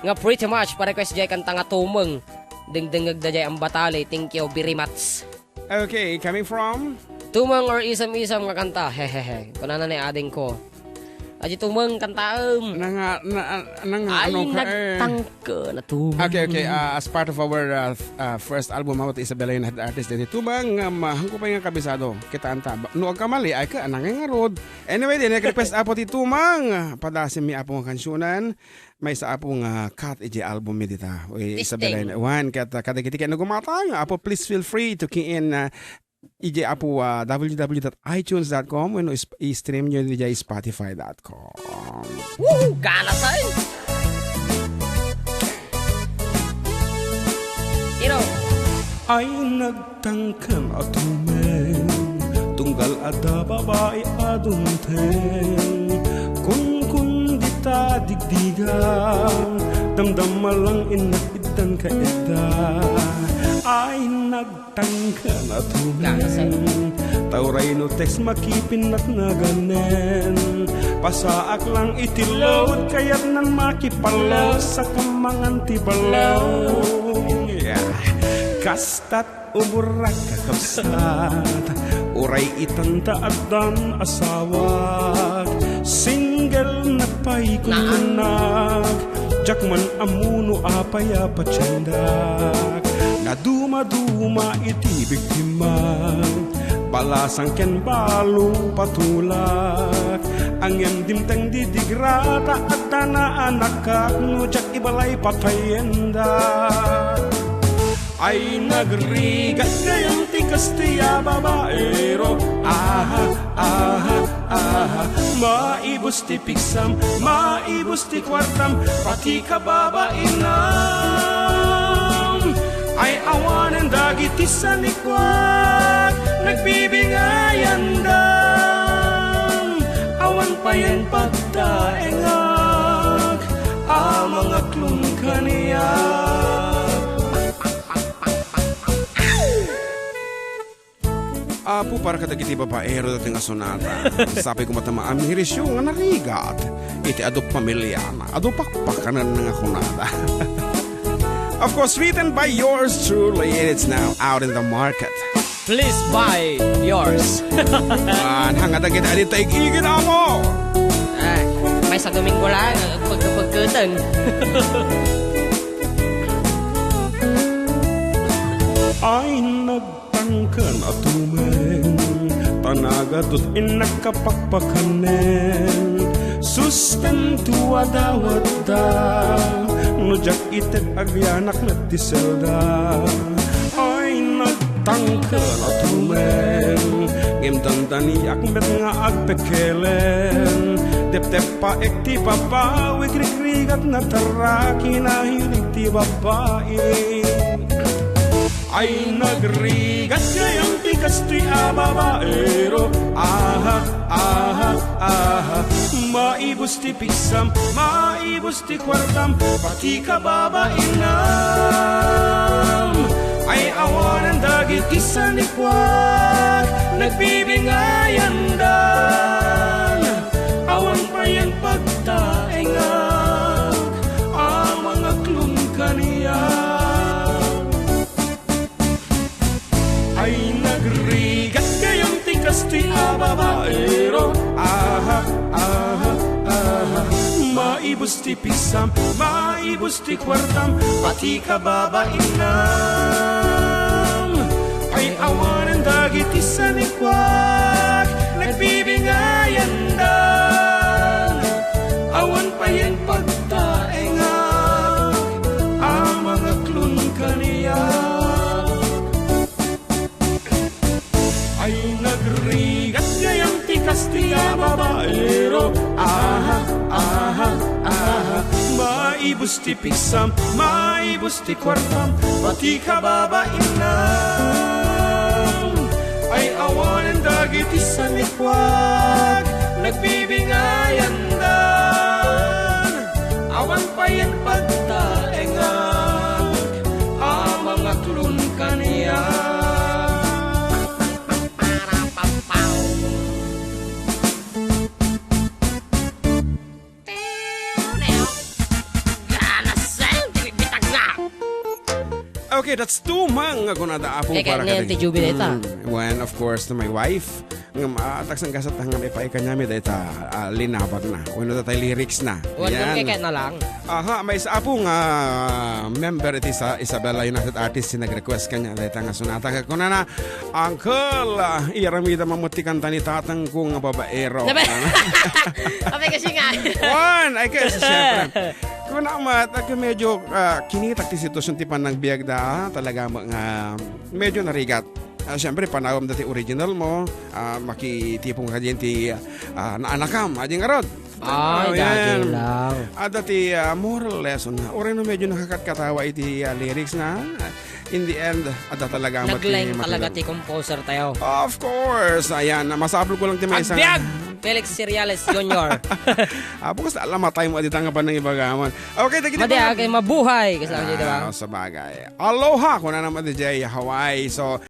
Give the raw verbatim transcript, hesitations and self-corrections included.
nga pretty much pa-request jay kanta nga Tumeng. Dengdengngeg da jay ambatali. Thank you very much. Okay, coming from? Tumeng or Isam-Isam nga kanta. Hehehe. Kunana ni ading ko, "Aji Tumeng, kantaem." Nanga, na, nanga, Ay, ano ka, eh? Nagtangka na Tumeng. Okay, okay. Uh, as part of our, uh, th- uh, first album, How to Isabela, yung head artist dito. Tumeng, um, uh, hangko pa yung kabisado. Kitaan ta. Ba- No, agkamali, ay ka, nangay ngarud. Anyway, di nag-request apo ti Tumeng. Padasim mi apo nga kansionan. Maysa apo nga cut iti album mi dita. Uy, Isabela, wan, kat, kadagiti ken nagumatang. Apo, please feel free to key in, uh, iti apo, uh, w w w dot itunes dot com wenno is- i-stream nyo iti Spotify dot com. Woo! Ganasay! Tiro! Ay nagtangken a Tumeng, tunggal adda babai a dumteng. Kunkun dita digdiga, damdama lang innak itdan ka idda. Ay nag- Tangken a Tumeng. Ganasay. Ta uray no text makipinnak naganen. Pasaak lang iti load, kayatnan makipalload, sakam mangan ti balloon. Yeah. Kastat uburak kakabsat, uray itanta addan asawak. Single na pay kunkunnak, diak man ammo no apay a patiendak. Naduma-duma iti biktima, balasang ken balo patulak. Ngem dimteng didigra ta adda naanakak, no diak ibalay patayendak. Ay nagrigat gayam ti kastoy a babaero. Aha, aha, aha. Maibus ti pigsam, maibus ti kuartam, pati kababainam. Ay awanen dagiti sanikuak, nagbibingayandam. Awan payen pagtaengak, a mangaklon kaniak. Apo, para kadagiti babaero dati nga sonata. Sapay koma ta maamirisyo nga narigat iti adu pamiliana, adu pakpakanan nga kunada. Of course, written by yours truly, and it's now out in the market. Please buy yours. Ah, nangada kita dito, igigit amo. Ay, maysa Domingo lang, pagkapagkatan. Ay, nag- Tangken a Tumeng, ta nagadut innak a pakpakanen. Sustento a dawatda, no diak ited agyanak met ti selda. Ay, nagtangken a Tumeng, ngem dandaniak met nga agpekelen. Tepteppaek ti baba, wigrigrigak natarra, kinahilig ti babai. Ay, nagrigat gayam ti kastoy a babaero. Aha, aha, aha. Maibus ti pigsam, maibus ti kuartam, pati kababainam. Ay, awanan dagiti sanikuak, nagbibingayandan. Awan payen pagtaengak, a mangaklon kaniak. Ay, nagrigat gayam ti kastoy a babaero. Aha, aha, aha. Maibus ti pigsam, maibus ti kuartam, pati kababainam. Ay, awanan dagiti sanikuak, nagbibingayandan. Awan payen pagtaengak, a mangaklon kaniak. Ay, nagrigat gayam ti kastoy a babaero. Aha, aha, aha. Maibus ti pigsam, maibus ti kuartam, pati kababainam. Ay, awanen dagiti sanikuak, nagbibingayandan. Awan payen pagtaengak, a mangaklon kaniak. Ganas. Okay, that's two mang nga kunada, Apo, Kay para kanya kadagiti. Ti Juby dayta. Mm, when, of course, to my wife, ngem, ah, taksan gasat nga maipaay kaniami dayta, ah, linabag na. Wenno dayta lyrics na. Wenno Yan. Kay kanya lang. Aha, maysa, Apo, nga member iti sa Isabela United Artists ti nag-request kaniana dayta nga sonata. Kunana, "Uncle, ah, iyaramidam met ti kanta ni tatangko nga babaero." Naba-, Apay kasi nga. Wan, ay, kasi syempre. Kuna met, ag-, medyo, ah, kinitak ti sitwasyon ti panagbiagda, ah, talaga nga medyo narigat. Ah, syempre, panawam dati original mo, ah, makitipon ka din ti, ah, naanakam, adi ngarud. Ay, Ah, dati yan. Lang. Adda ti, ah, moral lesson na. Uray no medyo nakakatkatawa iti, ah, lyrics na, in the end, adda talaga met ti Naglaing talaga matilaw. Ti composer tayo. Of course, ayan, masapul ko lang ti may isang Agbiag! Felix Cereales Junior Ah, bukas alamatay mo, adita nga panang ibagaman. Okay, dagiti Madi, mga agay, mabuhay! Kasi lang, di ba? Ah, sa bagay. Aloha, kuna naman, D J Hawaii. So,